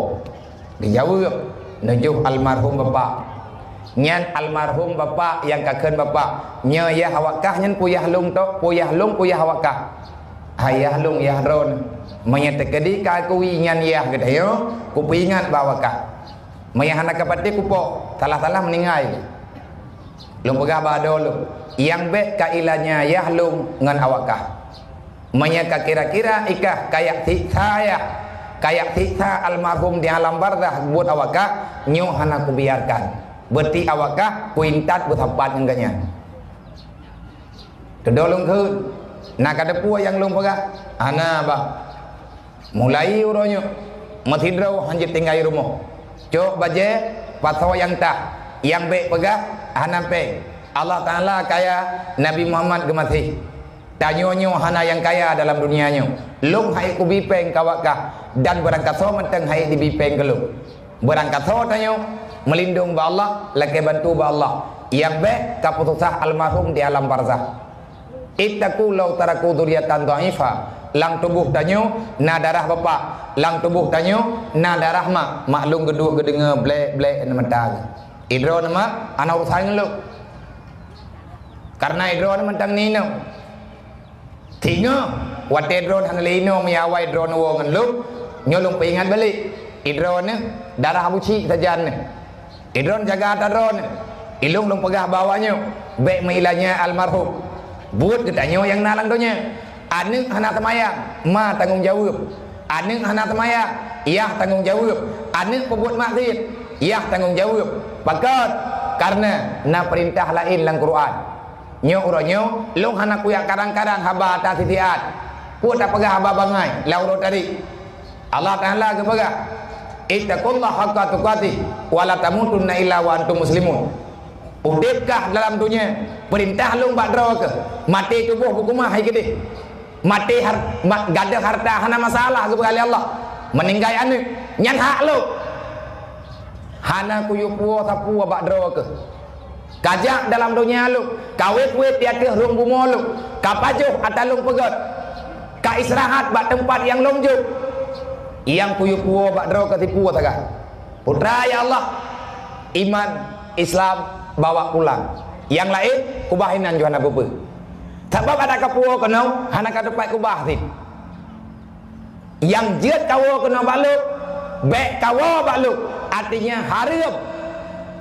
Geujaweueb, "Nujoh almarhum bapak." Nyan almarhum bapak nyang ka kheun bapak, "Nyoe yah awak kah nyan peue yah lôn tok, peue yah lôn, peue yah awak kah?" "Hai yah lôn, yah droeneuh. Meunyoe teukeudi ka akui nyan yah geutanyoe, kupeuingat bak awak kah. Meunyoe hana ka patéh kupo, salah-salah meuninggai." Lôn peugah bak droe lôn, nyang bèk ka ilanya yah lôn ngon awak kah. Meunyoe ka kira-kira ikah ka jak siksa yah, ka jak siksa almarhum di alam barzakh buet awak kah, nyoe hana kubiarkan. Beuti awak kah kuintat beusapat ngon gobnyan. Teudoe lôn kheun, na ka teupeue nyang lôn peugah? Hana, bah. Mulai uroe nyoe, meusidroe han jeuet tinggai rumoh. Cok bajèe, pasoe nyang tah, nyang bèk peugah hana pèng. Allah Taala kaya, Nabi Muhammad geumaséh. Tanyoe nyoe hana nyang kaya dalam dunia nyoe. Lôn han ék kubi pèng keu awak kah, dan beurangkasoe mantong han ék dibi pèng keu lôn. Beurangkasoe tanyoe meulindong bak Allah, lakèe bantu bak Allah. Nyang bèk ka peususah almarhum di alam barzakh. Ittaqu law taraku dzurriyyatan dha'ifa. Lam tuboh tanyoe na darah bapak, lam tuboh tanyoe na darah mak. Mak lôn geuduek geudeungoe blek-blek ngon mata geuh. Idroeneuh mak, hana urusan ngon lôn. Kareuna idroeneuh mantong ninoe. Singoh, watèe droeneuh hana lé inoe meunyo awai droeneuh woe ngon lôn, nyoe lôn peuingat balek. Idroeneuh darah Abu Syik sajan neuh. Idroeneuh jaga ata droeneuh. Ilôn lôn peugah bak awak nyoe, bèk meuilanya almarhum. Buet geutanyoe nyang na lam donya. Aneuk hana seumayang, ma tanggong jaweueb. Aneuk hana seumayang, yah tanggong jaweueb. Aneuk peubuet maksiet, yah tanggong jaweueb. Pakon? Kareuna na peurintah laén lam Quran. Nyoe uroe nyoe, lôn hana kujak karang-karang haba ata sisi at. Peue tapeugah haba bangai lam uroe tadi. Allah Taala geupeugah, "Ittaqullaha haqqa tuqatih, wa la tamutunna illa wa antum muslimun." Udeb kah dalam donya, peurintah lôn bak droe keuh, maté tuboh beukeumah hai keudeh. Maté har-, ma-, gadôh hareuta hana masalah geupeugah lé Allah. Meuninggai aneuk, nyan hak lôn. Hana kuyue puwoe sapeue bak droe keuh. Ka jak dalam donya lôn, ka wét-wét di ateueh rhueng bumoe lôn, ka pajoh ata lôn peugöt, ka istirahat bak teumpat nyang lôn jok. Nyang kuyue puwoe bak droe keuh sipeue sagai. Putra, ya Allah, iman, Islam, bawa pulang. Nyang laén, kubah inan jih hana peue-peue. Sabab adak kapuwoe keunoe, hana ka teupat kubah cit. Nyang jeuet kawoe keunoe bak lôn, bèk kawoe bak lôn. Artinya hareuem.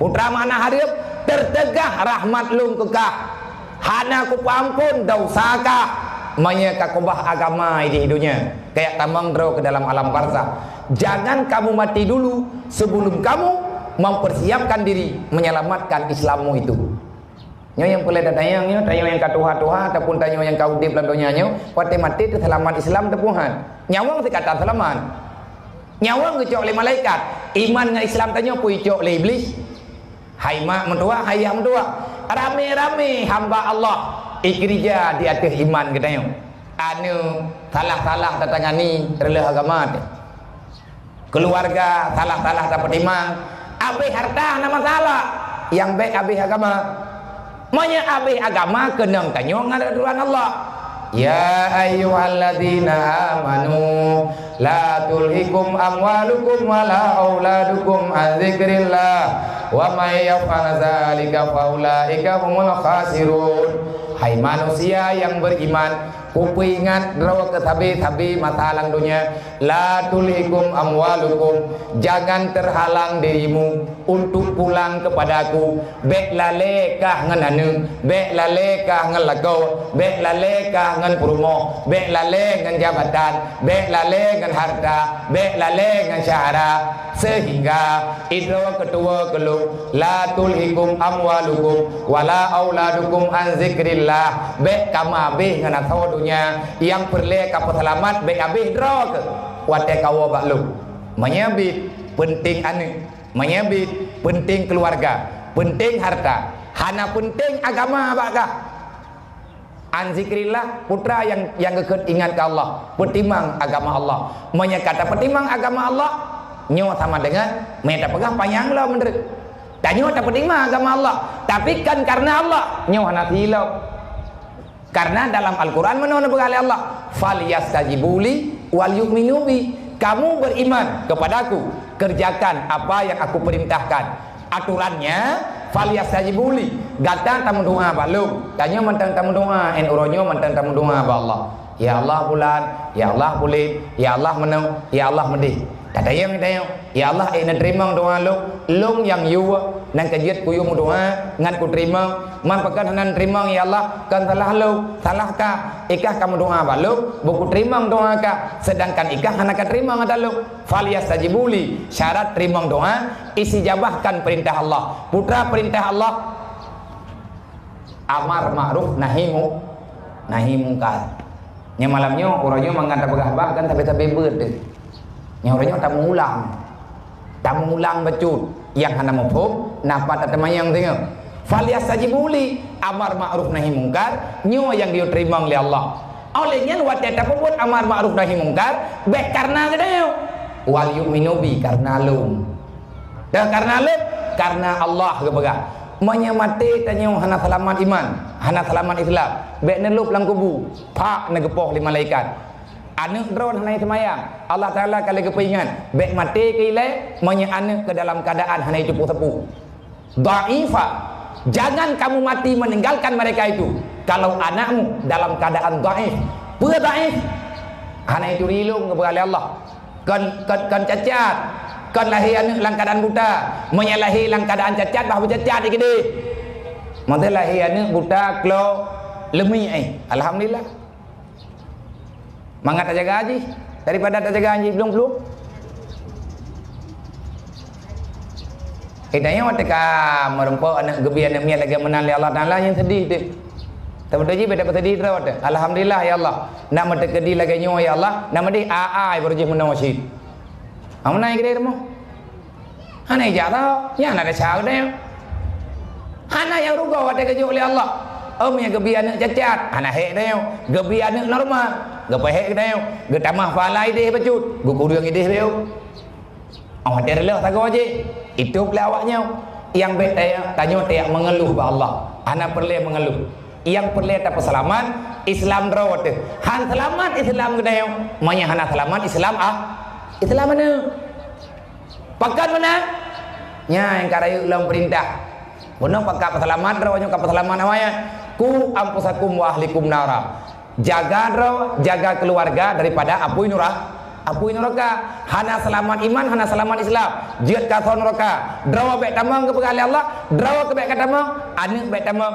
Putra makna hareuem, teuteugah rahmat lôn keu kah. Hana kupeuamphon desya kah. Meunyoe ka kubah agama di donya, kajak tamong droe keuh dalam alam barzakh. Jangan kamu mati dulu sebelum kamu mempersiapkan diri menyelamatkan Islammu itu. Nyoe nyang peureulèe tatanyong nyoe, tanyoe nyang ka tuha-tuha ataupun tanyoe nyang ka udeb lam donya nyoe, watèe maté teuseulamat Islam teupeu han? Nyawöng sikatan seulamat. Nyawöng geucok lé malaikat. Iman ngon Islam tanyoe peue icok lé Iblih? Hai mak meutuah, hai yah meutuah. Ramé-ramé hamba Allah ikeurija di ateueh iman geutanyoe. Aneuk salah-salah tatangani reuloh agama teuh. Keuluwarga salah-salah tapeutimang, abéh hareuta hana masalah, nyang bèk abéh agama. Meunyoe abéh agama, keunong tanyoe ngon atoran Allah. Ya ayyuhalladzina amanu, la tulhikum amwalukum wala auladukum an dzikrillah, wa may yaf'al dzalika faulaika humul khasirun. Hai manusia nyang beriman, kupeuingat droe keuh sabe-sabe masa lam donya, la tulhikum amwalukum, jangan terhalang dirimu untuk pulang kepadaku. Bèk lalè kah ngon aneuk, bèk lalè kah ngon lakoe, bèk lalè kah ngon peurumoh, bèk lalè ngon jabatan, bèk lalè ngon hareuta, bèk lalè ngon syahara, seuhingga idroe keuh tuwoe keu lôn, la tulhikum amwalukum wala auladukum an dzikrillah. Bèk kamoe abéh ngon asoe donya, nyang peureulèe ka peuseulamat bèk abéh droe keuh watèe kawoe bak lôn. Meunyoe bit peunteng aneuk, meunyoe bit peunteng keuluwarga, peunteng hareuta, hana peunteng agama bak kah. An dzikrillah, putra nyang, nyang geukheun ingat keu Allah, peutimang agama Allah. Meunyoe ka tapeutimang agama Allah, nyoe sama deungon meunyoe tapeugah panyang lom meunurot. Tanyoe tapeutimang agama Allah, tapi kon kareuna Allah, nyoe hana silop. Kareuna dalam Al-Quran meunoe neupeugah lé Allah, "Falyastajibu li wal yu'minu bi." Kamu beriman kepadaku, kerjakan apa yang aku perintahkan. Aturannya, falyastajibu li. Gata tameudoa bak lôn. Tanyoe mantong tameudoa, 'oh uroe nyoe mantong tameudoa bak Allah. Ya Allah bulan, ya Allah buleuen, ya Allah meunoe, ya Allah meudeh. Tatanyong-tanyong, "Ya Allah, ék neuteurimong doa lôn, lôn nyang yue, nyang ka jeuet kuyue meudoa ngon kuteurimong, man pakon hana neuteurimong, ya Allah, kon salah lôn, salah kah, i kah ka meudoa bak lôn, beu kuteurimong doa kah, seudangkan i kah hana kateurimong ata lôn." Falyastajibu li, syarat teurimong doa, istijabah kon peurintah Allah. Peue treuk peurintah Allah? Amar ma'ruf nahi mu-, nahi mungkar. Nyoe malam nyoe, uroe nyoe mangat tapeugah bah kan sabe-sabe beuet deh. Nyoe uroe nyoe tamulang. Tamulang bacut. Nyang hana muphom, na pat tateumanyong singoh. Falyastajibu li, amar ma'ruf nahi mungkar, nyoe nyang geuyue teurimong lé Allah. Oleh nyan watée tapeubuet amar ma'ruf nahi mungkar, bék kareuna geutanyoe. Wal yu'minu bi, kareuna lôn. Dah kareuna lôn, kareuna Allah geupeugah. Meunyoe maté tanyoe hana seulamat iman, hana seulamat Islam, bék neulôb lam kubu, phak neugeupoh lé malaikat. Aneuëk droe hana seumayang, Allah Taala ka lheueh geupeuingat, bék maté keu ilée meunyoe aneuëk keu dalam keuadaan hana jiteupeue sapeue. Dha'ifa, jangan kamu mati meninggalkan mereka itu, kalau anakmu dalam keadaan dhaif. Peue dhaif? Hana jituri lôn geupeugah lé Allah. Kon, kon, kon cacat. Kon lahé aneuëk lam keuadaan buta. Meunyoe lahé lam keuadaan cacat, bah beucacat di keudeh. Maksud lahé aneuëk buta, klo, leumie, eh, alhamdulillah. Mangat tajaga jih daripada tajaga jih plueng-plueng. Eh, tanyoe watée ka meurumpok aneuëk geubi aneuëk miet lagée meunan lé Allah Taala, nyang seudih teuh. Tapi jih beda peuseudih droe teuh. Alhamdulillah ya Allah. Nak meuteukeudi lagée nyoe ya Allah, nak meudeh a-a baru jih meunoe cit. Ameunan geude rumoh. Hana ijak tau, nyan na desya geude. Hana nyang rugoe watée geujok lé Allah. Om nyang geubi aneuëk cacat, hana hék tanyoe. Geubi aneuëk normal, geupeuhék tanyoe. Geutamah pahala ideh bacut, geukureueng ideh bacut. Oh, watée reuloh sagoe jih, itôb lé awak nyoe. Nyang bék tanyoe, tanyoe tajak meungeuluh bak Allah. Hana peureulée meungeuluh. Nyang peureulée tapeuseulamat, Islam droe teuh. Han seulamat Islam geutanyoe, meunyoe hana seulamat Islam ah, Islam aneuëk. Pakon meunan? Nyan nyang ka rayeuk lom peurintah. Bunoe pakon peuseulamat droe nyoe ka peuseulamat awaknyan. "Qu anfusakum wa ahlikum nara." Jaga droe, jaga keuluwarga daripada apui nura-, apui nuraka. Hana seulamat iman, hana seulamat Islam. Jeuet ka asoe nuraka. Droe bék tamong geupeugah lé Allah, droe keu bék ka tamong, aneuëk bék tamong.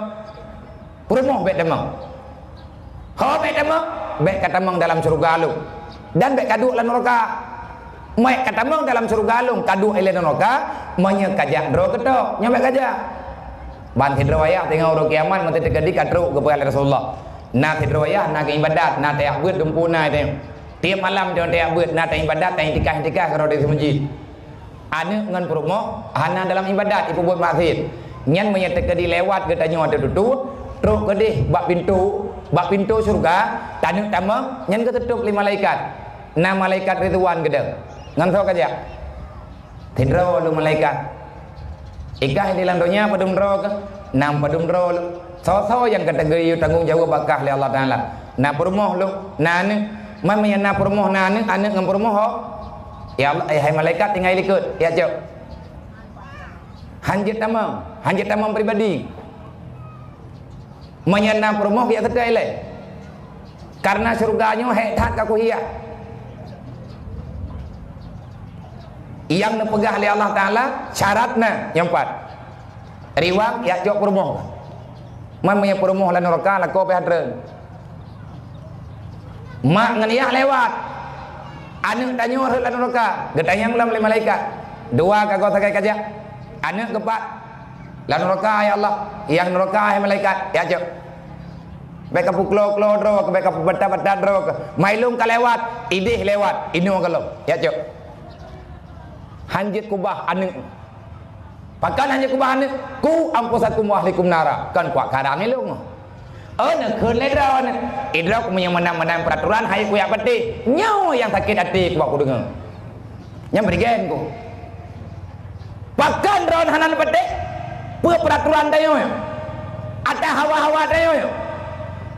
Peurumoh bék tamong. Ho bék tamong, bék ka tamong dalam syeuruga lôn. Dan bék ka duek lam nuraka. Bék ka tamong dalam syeuruga lôn, ka duek ilée nuraka, meunyoe ka jak droe keutok, nyoe bék ka jak. Ban sidroe wayah teungoh uroe kiamat, meuteukeudi ka trok geupeugah lé Rasulullah. Na sidroe wayah, na keu ibadat, na tajak beuet dumpeue na teuh. Tieb malam teungoh tajak beuet, na taibadat, taiktikaf-tikaf keudroe di meuseujid. Aneuëk ngon peurumoh hana dalam ibadat, jipeubuet maksiet. Nyan meunyoe teukeudi lewat geutanyoe ateueh tutoe, trok keudeh bak pintoe, bak pintoe syeuruga, taneuk tamong, nyan geuteutôb lé malaikat. Na malaikat Ridwan keudeh. Ngon soe ka jak? Sidroe lôn malaikat. I kah di lam donya padum droe kah? Na padum droe lôn. Soe-soe nyang ka geuyue tanggong jaweueb bak kah lé Allah Taala? Na peurumoh lôn, na aneuëk. Man meunyoe na peurumoh, na aneuëk, aneuëk ngon peurumoh ho? Ya Allah, eh, hai malaikat, tinggai likot, ya cok. Han jeuet tamong, han jeuet tamong pribadi. Meunyoe na peurumoh, geujak seutôt ilée. Kareuna syeuruga nyoe hék that ka kuhiah. Nyang neupeugah lé Allah Taala syarat na nyang pat. Riwang jak cok peurumoh. Man meunyoe peurumoh lam nuraka lakoe pih treun. Mak ngon yah lewat. Aneuëk tanyoe rhot lam nuraka, geutanyong lom lé malaikat. Dua ka goe sagai ka jak. Aneuëk keupat. Lam nuraka, ya Allah, nyang nuraka, hai malaikat, ya cok. Bék ka peuklo-klo droe, bék ka peubata-bata droe. Mai lôn ka lewat, ideh lewat, inoe ka lom, ya cok. Han jeuet kubah aneuëk. Pakon han jeuet kubah aneuëk? Qu anfusakum wa ahlikum nara. Kon kuak karang ilôn. Oh, neukheun lé droe nyoe. Idroe meunyoe meunan-meunan peuraturan, hai kujak patéh. Nyoe nyang sakét até kubak kudeungoe. Nyang bri gen ku. Pakon droe hana neupatéh? Peue peuraturan tanyoe? Ata hawa-hawa tanyoe?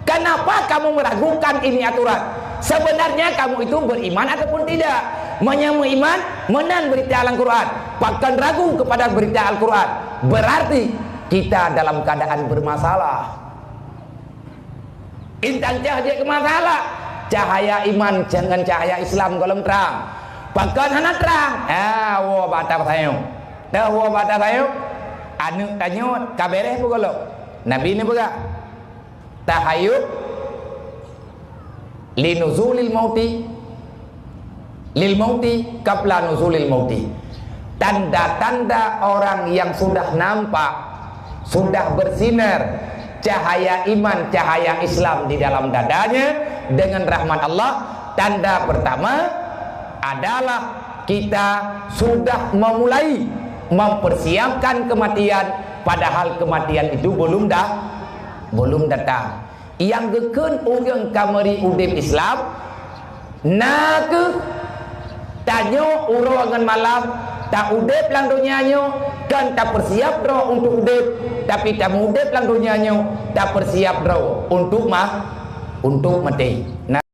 Kenapa kamu meragukan ini aturan? Sebenarnya kamu itu beriman ataupun tidak? Meunyoe meuiman, meunan beurita lam Quran. Pakon ragu kepada beurita Al-Quran? Berarti kita dalam keadaan bermasalah. Intan cah jeuet keu masalah. Cahaya iman ngon cahaya Islam gohlom trang. Pakon hana trang? Ha, woe bak ata sayueng. Teuh woe bak ata sayueng. Aneuk tanyoe ka beres peue gohlom. Nabi neupeugah, "Tahayyu'u linuzulil mauti, lil mauti qabla nuzulil mauti." Tanda-tanda orang yang sudah nampak, sudah bersinar cahaya iman, cahaya Islam di dalam dadanya dengan rahmat Allah, tanda pertama adalah kita sudah memulai mempersiapkan kematian, padahal kematian itu belum dah, belum datang. Nyang geukheun ureuëng ka meuri udeb Islam, na kheueh tanyoe uroe ngon malam, ta udeb lam donya nyoe, kon tapeusiap droe untuk udeb, tapi tameudeb lam donya nyoe, tapeusiap droe untuk ma-, untuk maté. Na